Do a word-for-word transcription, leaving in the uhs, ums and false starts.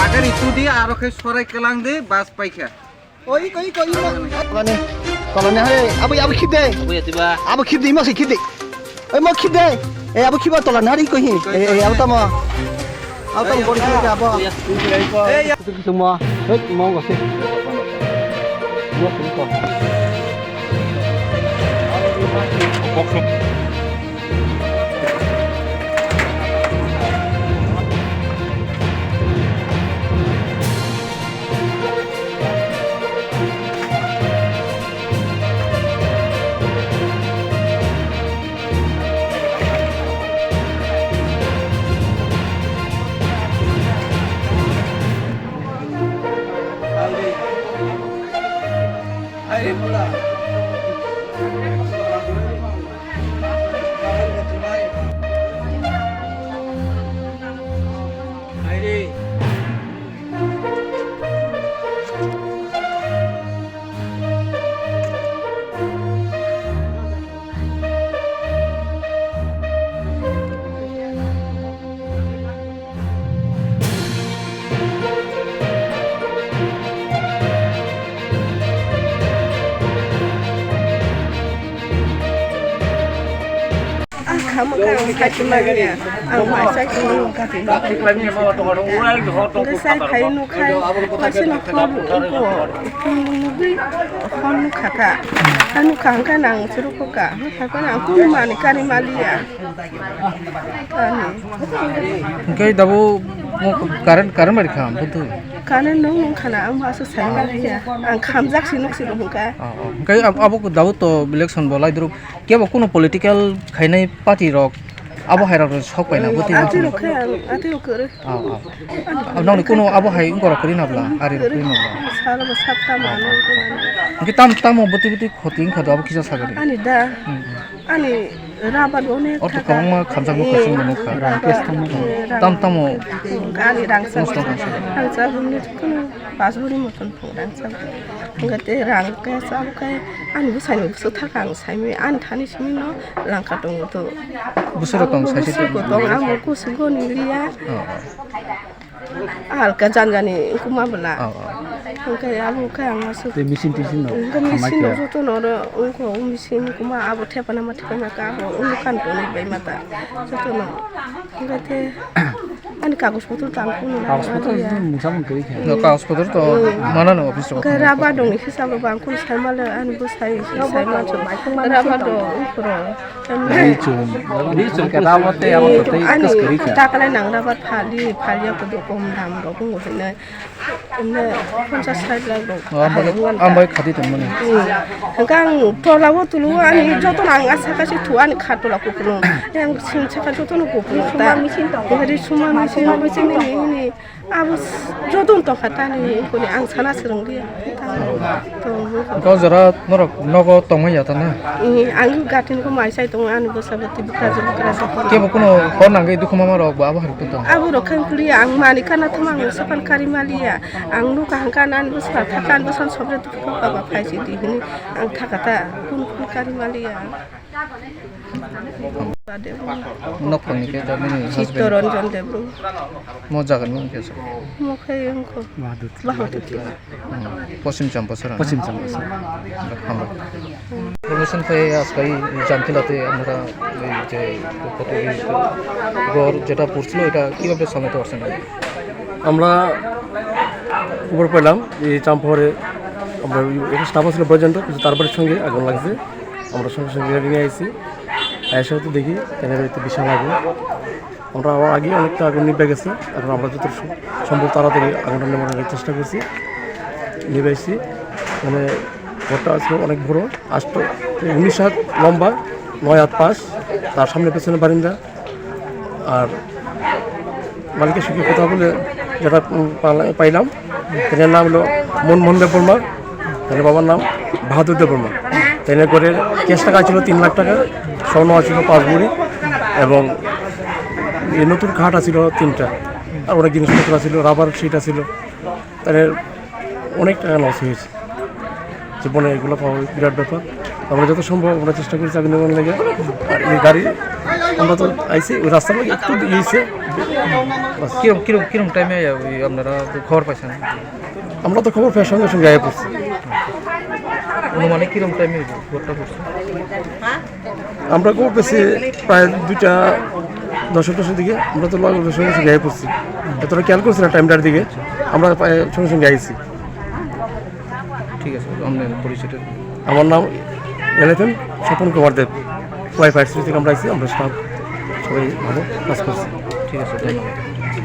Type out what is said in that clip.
Bagari tudi aro khe sorai kelang de bas paikha. Oi, oi, oi, oi. Koloni, koloni, hai, abo, abo khide. Abo ya tiba. Abo khide, mo si khide. Oi, mo khide. Eh, abo khiba tola nari ko hi. Eh, eh, abo tamo. Abo tamo bori khide abo. Ei, ya. Kitu kitu mo. Hei, mo ngose. Mo ko. Ang kha mwkhang ang kha chuma ya. Ang mai sai chuma ka ti. Ang sai phai nu khai. Waisa no phone ko. Phone nugui phone nu kha ka. Ang nu kha ang ka nang churu ko ka. Ang kha ka nang kun mani kari mali ya. Ani. Hingke dabo mo current, current bai kha, butu. Current nung nung khana, ang baso sai maliya. Ang khamjak si nuk si rung ka. Oh, oh. Hingke ab-, abo dabo to election bo lai duru. Kebo kuno political khainai party rok, abo hai rok sok paina, buti. Ati rok khe, ati rok kore. Oh, oh. Nang ni kuno abo hai wngkor kori na bla, ari rok kori na bla. Salo bo sap tamo ano. Hingke tam, tamo buti buti khoti wngkha do, abo kisa sagari. Ani da. Hmm, hmm. Ani rabar onek. Ortho thaka. Kwbangma khamjakma. Eh, khosong bo nukha. Rabar, eh, rabar. Tam tamo. Ani rangchak. Nosto khamsa. Rangchak hwnwi kheno pas buri moton phung rangchak. Hwnkhe tei rang khe chabo khe ani bwsaini bwswk thaka ang saimwi ani thani simi no langka tongo to. Bwswk rok tong saisi. Bwswk tong, amo kusu goni liya. Oh, oh. Halka janjani kuma bwla. Oh, oh. Hwnkhe abo khe ang aswk. Tei machine tisin no. Hwnkhe khamai machine khe no joto no oro wngkho, o machine kuma abo thepana ma thepana ka abo wngkha toni bai mata. Joto no. Hwnkhe tei ani kagoj potro tang kuno na. Kagoj potro ya. Tini mungsa mung kwrwi khe. No, kagoj potro to. Hmm. Mana no office rok. Hwnkhe raba dongni hisab rok bang kun sai ma le ani bwsai sai ma. Raba dong wngkho rok. Ri chum, ri chum khe rabo tei abo tei ani kas kwrwi kha. Takalai nang raba phali, phali ya kudu kom dam rok wng hinai. Ene ponchas sait lakh rok. Oh, ang bai, ang bai khati tongmani. Hmm. Hwnkhe ang tola o tulu ani joto nang asa kasi thu ani kha tola kupulung. Yang sing saka joto no kupulung ta. Ri suma machine, ri suma machine ni, ni. Abo s-, joto wng tongkha tani, wngkoni ang sana swrwngdi. Tong, tong. Kok jora norok nogo tongmani ya ta na? Ee, ang gatin ko mai sai tongo, ani bwsa bwtwi bwkrajwk bwkrajwk. Kebo kuno hor nangwi dukhu mama rok bo abo hari tong. Abo rok khe wng kuli ang mani kana thang ang sapan kari maliya. Ang nukha hangka nan bwsa thaka an bwsa sobjak dukhu baba phaisi di hini ang thaka ta kun kun kari maliya. Nok phangni khe da nini husband? Chittaranjan Debbarma. Mo jaga ni mung khe sa? Mo khe wngkho Bahadurti. Bahadurti. Hmm. Poschim Champachara. Poschim Champachara. Hambai. Information পেয়ে আজকে এই জানতে আমরা এই যে কত এই ঘর যেটা পড়ছিল এটা কিভাবে সামলাতে পারছেন? আমরা খবর পেলাম যে চাম্পাহারে আমরা ওই একটা স্টাফ আছিল পর্যন্ত, কিন্তু তার বাড়ির সঙ্গে আগুন লাগছে। আমরা সঙ্গে সঙ্গে রেডি নিয়ে আইছি। এসে তো দেখি ট্যানের ভিতরে বিশাল আগুন। আমরা আবার আগে অনেকটা আগুন নিভে গেছে, এখন আমরা যত স-, সম্ভব তাড়াতাড়ি আগুনটা নেভানোর চেষ্টা করছি, নিভাইছি। মানে ঘরটা আসলে অনেক বড়, আষ্ট, উনিশ হাত লম্বা, নয় হাত পাশ, তার সামনে পেছনে বারিন্দা। আর মালিকের সঙ্গে কথা বলে যেটা, উম, পালা-, পাইলাম, এটার নাম হলো মনমোহন দেববর্মা, তার বাবার নাম বাহাদুর দেববর্মা। তাই করে ক্যাশ টাকা ছিল তিন লাখ টাকা, স্বর্ণ আছিল পাঁচ ভরি এবং এই নতুন খাট আছিল তিনটা, আর অনেক জিনিসপত্র আছিল, রাবার শিট আছিল। তাহলে অনেক টাকা লস হয়েছে। জীবনে এগুলো পাওয়া বিরাট ব্যাপার। আমরা যত সম্ভব আমরা চেষ্টা করি চাবি নেওয়ার লেগে। আর এই গাড়ি আমরা তো আইছি, ওই রাস্তার মধ্যে একটু ইয়ে হয়েছে। বাস। কিরম কিরম কিরম টাইমে আপনারা খবর পাইছেন? আমরা তো খবর পেয়ে সঙ্গে সঙ্গে আগে পড়ছি। অনুমানিক কিরম টাইমে ঘটনা ঘটছে? আমরা খবর পেয়েছি প্রায় দুইটা দশ দশের দিকে। আমরা তো লগে সঙ্গে সঙ্গে আগে পড়ছি। এতটা খেয়াল করছি না টাইমটার দিকে। আমরা প্রায় সঙ্গে সঙ্গে আইছি। ঠিক আছে, আপনার পরিচয়টা? আমার নাম এলএফএম স্বপন কুমার দেব। ওয়াই ফায়ার সার্ভিস থেকে আমরা আইছি, আমরা স্টাফ সবাই ভালো কাজ করছি। ঠিক আছে, ধন্যবাদ।